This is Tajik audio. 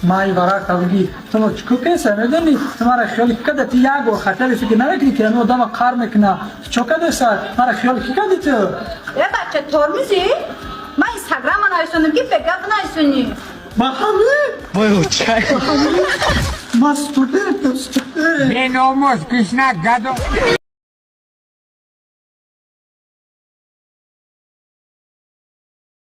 Май варақа бигӣ, ту мо чӣ кеса медонӣ? Ту мара хиёли ки када, ту як бор хатари фикр намекунӣ, ки ҳамин одама қар мекуна. Ту чо кадеса? Мара хиёли ки кади ту? Э, бача, тормози. Ман Инстаграма нависондам, ки бегап нависонӣ. Ба ҳами? Ма студентам, студент. Беномус, гушна, гадо.